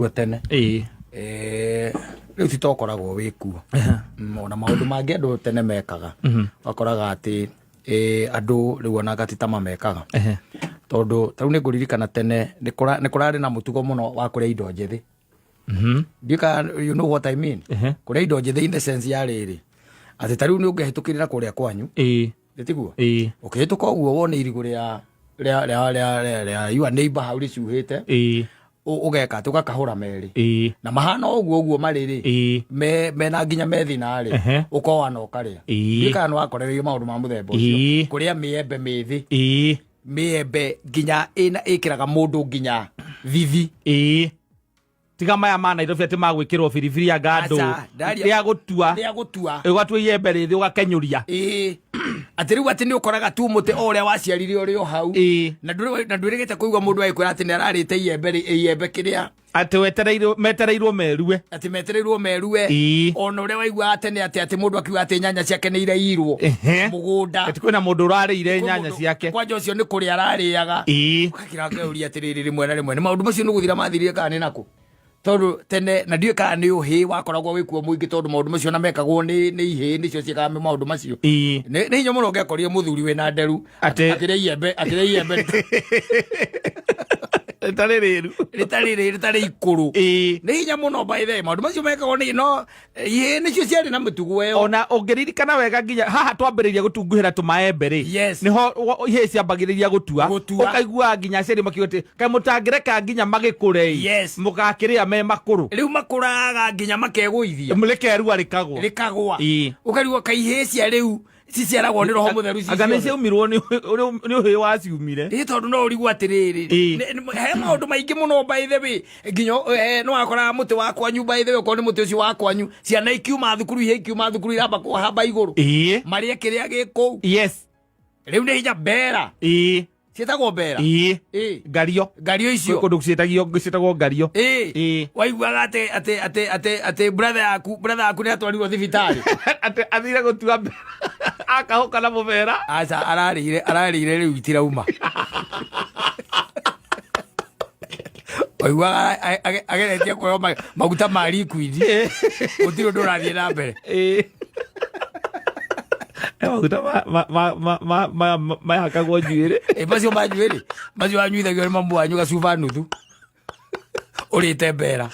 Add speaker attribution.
Speaker 1: Gua tene. Rĩu ti tokoragwo wĩ kuo. Ona maũndũ mangĩ andũ tene mekaga, wakoraga atĩ andũ rĩu ona ti ta mamekaga. Tondũ tarĩu nĩ ngũririkana tene nĩ kũrarĩ na mũtugo mũno wa kũrĩa indo njĩthĩ. Ndiũĩ kana you know what I mean. Kũrĩa indo njĩthĩ in the sense ya rĩrĩ, atĩ tarĩu nĩ ũngĩhĩtũkĩrĩra kũrĩa kwanyu, nĩ tiguo?
Speaker 2: Ĩĩ.
Speaker 1: Ũkĩhĩtũka ũguo wone irigũ rĩa rĩa rĩa rĩa rĩa rĩa your neighbor hau rĩcuhĩte, ũgeka atĩ ũgakahũra merĩ, na mahana o ũguo ũguo marĩ rĩ, me mena nginya methina rĩ, ũkoa na ũkarĩa. Ndiũĩ kana nĩ wakorereirio maũndũ ma mũthemba ũcio. Kũrĩa mĩembe mĩthĩ, mĩembe nginya ĩna ĩkĩraga mũndũ nginya thithi.
Speaker 2: Ĩĩ, tiga maya ma Nairobi atĩ magwĩkĩrwo biribiri anga andũ.
Speaker 1: Aca,
Speaker 2: rĩa gũtua.
Speaker 1: Rĩa gũtua.
Speaker 2: Ũgatua iembe rĩthĩ ũgakenyũria.
Speaker 1: Ĩĩ, atĩ rĩu atĩ nĩ ũkoraga tu mũtĩ o ũrĩa waciarire ũrĩ o hau. Na ndwĩrĩgĩte kũigua mũndũ agĩkwĩra atĩ nĩ ararĩte iembe iembe kĩrĩa.
Speaker 2: Atĩ wetereirwo, metereirwo merue.
Speaker 1: Atĩ metereirwo merue. Ona ũrĩa waiguaga tene atĩ mũndũ akiuga atĩ nyanya ciake nĩ iraiyirwo mũgũnda.
Speaker 2: Atĩ kwĩna mũndũ ũrarĩire
Speaker 1: Kwĩ
Speaker 2: nyanya ciake.
Speaker 1: Kwanja ũcio nĩ kũrĩa ararĩaga. Ũgakira ngeuria atĩrĩrĩ, rĩmwe na rĩmwe nĩ maũndũ macio nĩ gũthira mathirire kana nĩ nakũ? Tondũ tene na ndiũĩ kana nĩ ũhĩ wakoragwo wĩ kuo mũingĩ, tondũ maũndũ macio na mekagwo nĩ ihĩĩ, nĩcio ciĩkaga maũndũ macio. Nĩ hinya mũno ũngĩakorire mũthuri wĩna nderu akĩrĩa iembe
Speaker 2: rĩtarĩ rĩru.
Speaker 1: Rĩtarĩ ikũrũ. Nĩ hinya mũno, by the way. Maũndũ macio mekagwo nĩ no ihĩĩ nĩcio ciarĩ na mĩtugo ĩyo.
Speaker 2: Ona ũngĩririkana wega, nginya haha twambĩrĩria gũtunguhĩra tũmaembe rĩ, nĩho ihĩĩ ciambagĩrĩria gũtua.
Speaker 1: Gũtua.
Speaker 2: Ũkaigua nginya aciari makiuga atĩ kaĩ mũtangĩreka nginya magĩkũre ĩ, mũgakĩrĩa me makũrũ.
Speaker 1: Rĩu makũraga nginya makegũithia.
Speaker 2: Rĩkerua rĩkagwa.
Speaker 1: Rĩkagwa. Ũkarigwo kaihĩĩ cia rĩu ciciaragwo nĩ roho mũtheru ci
Speaker 2: Anga nĩ
Speaker 1: ciothe?
Speaker 2: ciaumirwo nĩ ũhĩĩ waciumire.
Speaker 1: Ĩ, tondũ no ũrigwo atĩrĩrĩ, he maũndũ maingĩ mũno, by the way, nginya no wakoraga mũtĩ wa kwanyu, by the way, okorwo nĩ mũtĩ ũcio wa kwanyu, ciana ikiuma thukuru, ihe ikiuma thukuru iramba kũhamba igũrũ, marĩe kĩrĩa gĩ kũu. Rĩu nĩ hinya mbera. Ciĩtagwo mbera.
Speaker 2: Ĩĩ. Ngario.
Speaker 1: Ngario icio.
Speaker 2: Kwĩ kũndũ ciĩtagio, ciĩtagwo ngario.
Speaker 1: Ĩĩ. Waiguaga atĩ brother yaku nĩ atwarirwo thibitarĩ.
Speaker 2: Atĩ athire gũtua mbera akahũka na mũbera.
Speaker 1: Aca, ararĩire rĩu itirauma. Waiguaga ageretie kuoywo maguta ma liquid, gũtirĩ ũndũ ũrathiĩ na mbere.
Speaker 2: Ĩĩ. He maguta mahakagwo njuĩrĩ.
Speaker 1: Ĩ, macio ma njuĩrĩ macio wanyuithagio nĩ mamu wanyu gacuba nuthu ũrĩte mbera.